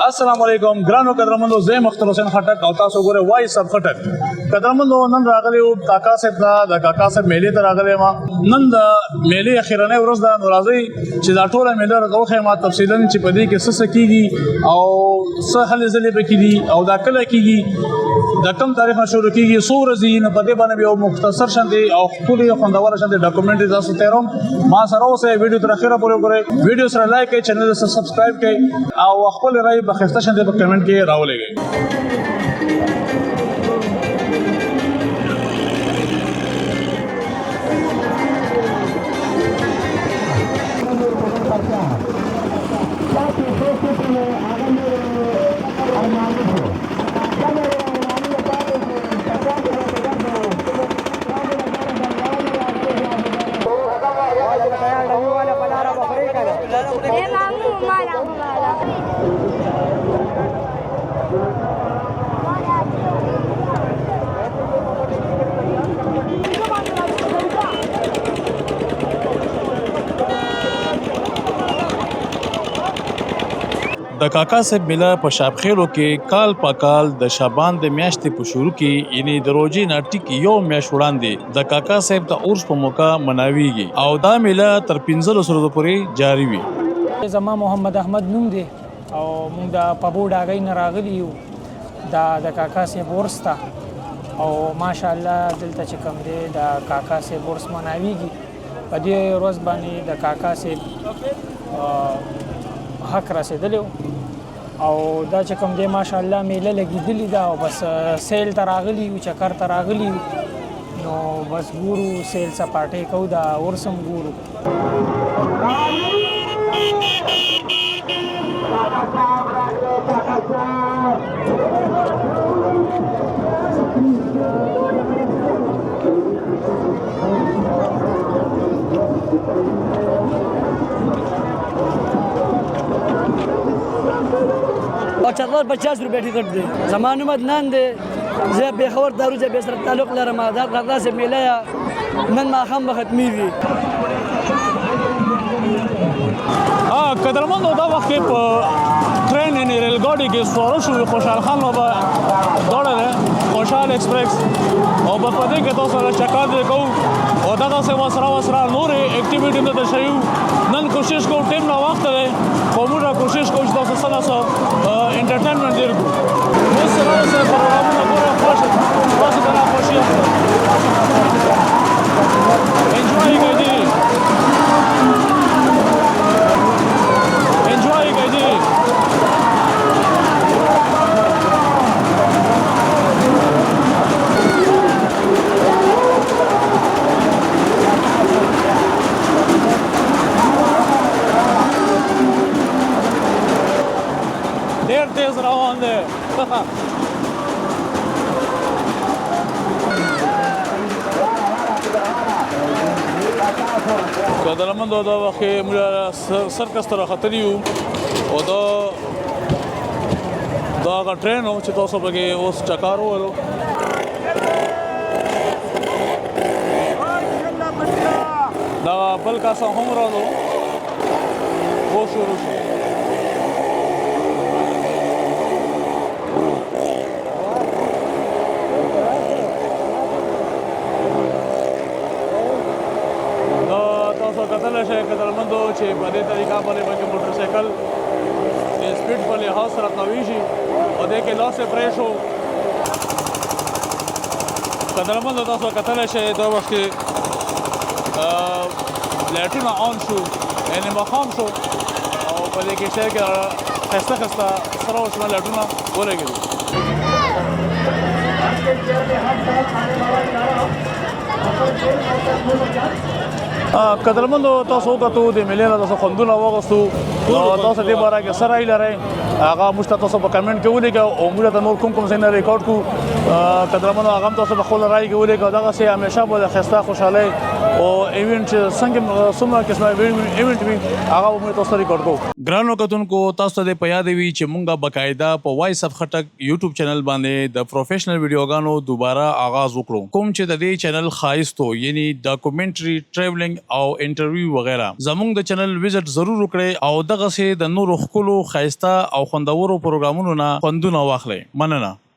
السلام علیکم ګرانو قدرمندو، زه مختار حسین خټک او تاسو ګوره وای سب خټک. قدرمندو، نن راغلی یو کاکا صاحب ته، د کاکا صاحب میلې ته راغلی ما. نن د میلې اخیرنۍ ورځ ده، نو راځئ چې دا ټوله میله راته وښیم تفصیلا چې په دې کې څه څه کېږي او څه هلې ځلې پکې دي او دا کله کېږي، د کوم تاریخ نه شروع کېږي، څو ورځې. نو په دې باندې یو مختصر شان دی او ښکلي خوندوره شان دی ډاکومنټري تاسو تیروم. ما سره اوسئ، ویډیو تر اخره پورې وګورئ، ویډیو سره لایک کړئ، چینل سره سبسکرایب کړئ او خپل رائے په ښایسته شان دی په کمنټ کې راولېږئ. د کاکا صاحب میله په شابخیلو کې کال په کال د شعبان د میاشتې په شروع کې، یعنی د روژې نه ټیک یو میاشت وړاندې، د کاکا صاحب د عرس په موقع مناویږي او دا میله تر 15 ورځو پورې جاري وي. زما محمد احمد نوم دی او موږ د پبو ډاګۍ نه راغلي یو دا د کاکا صاحب عرس ته، او ماشاءالله دلته چې کوم دی د کاکا صاحب عرس مناویږي. په دې ورځ باندې د کاکا صاحب حق رسېدلی او دا چې کوم دی ماشاءالله میله لګېدلې ده او بس سیل ته راغلي یو، چکر ته راغلي یو، نو بس ګورو، سیل سپاټې کوو، دا عرس هم ګورو. 75 روپے ټکټ دی. زما نوم عدنان دی، زه پېښور داروجه به سره تعلق لرم. دا کاکا صاحب میله نن ماښام به ختمېږي. قدرمندو، دا وخت کې په ټرین یعنی ریل ګاډي کې سواره شو، خوشحال خان بابا دوړه ده، خوشحال ایکسپریس، او په دې کې تاسو سره چکر دی کوو او دغه څه وسره نورې اکټیویټي هم درته ښیو. نن کوشش کوو، ټیم نه وخت دی خو موږ کوشش کوو چې تاسو څه نه څه انټرټینمنټ ډېر کړو. اوس سره اوسه پروګرامونه ګوره، خوښ تاسو ته خوښي انجوای کوي، انجوای کوي. ډېر تیز روان دی. قدرمندو، دا وخت کې موږ سرکس ته راختلي یو او دا هغه ټرین و چې تاسو پکې اوس چکر ووهلو. دا بل کس هم راغلو، اوس شروع شو. نو تاسو کتلی شئ قدرمندو چې په دې طریقه باندې پکې موټر سایکل د سپیډ په لحاظ سره قوي شي او دې کې لاس یې پرې شو. قدرمندو، تاسو کتلی شئ دا وخت کې لایټونه آن شو، یعنې ماښام شو او په دې کښتۍ کې ښایسته ښایسته سره او شنه لایټونه ولګېدل. قدرمندو، تاسو وکتو د میلې نه تاسو خوندونه واغستو، نو تاسو دې باره کې څه رای لرئ هغه موږ ته تاسو په کمنټ کې ولیکئ او موږ ته نور کوم کوم ځایونه ریکارډ کړو. قدرمنو، هغه هم تاسو په خپل رائے کې ولیکئ. دغسې همیشه به د ښایسته خوشحالۍ او event چې څنګه څومره قسمه event وي، هغه به موږ تاسو ته ریکارډ کوو. ګرانو کتونکو، تاسو ته په یاد وي چې مونږه باقاعده په وایس اف خټک یوټیوب چینل باندې د professional ویډیوګانو دوباره آغاز وکړو، کوم چې د دې چینل ښایست و، یعنی documentary، travelling او interview وغیرہ. زمونږ د چینل visit ضرور وکړئ او دغسې د نورو ښکلو، ښایسته او خوندورو پروګرامونو نه خوندونه واخلئ. مننه.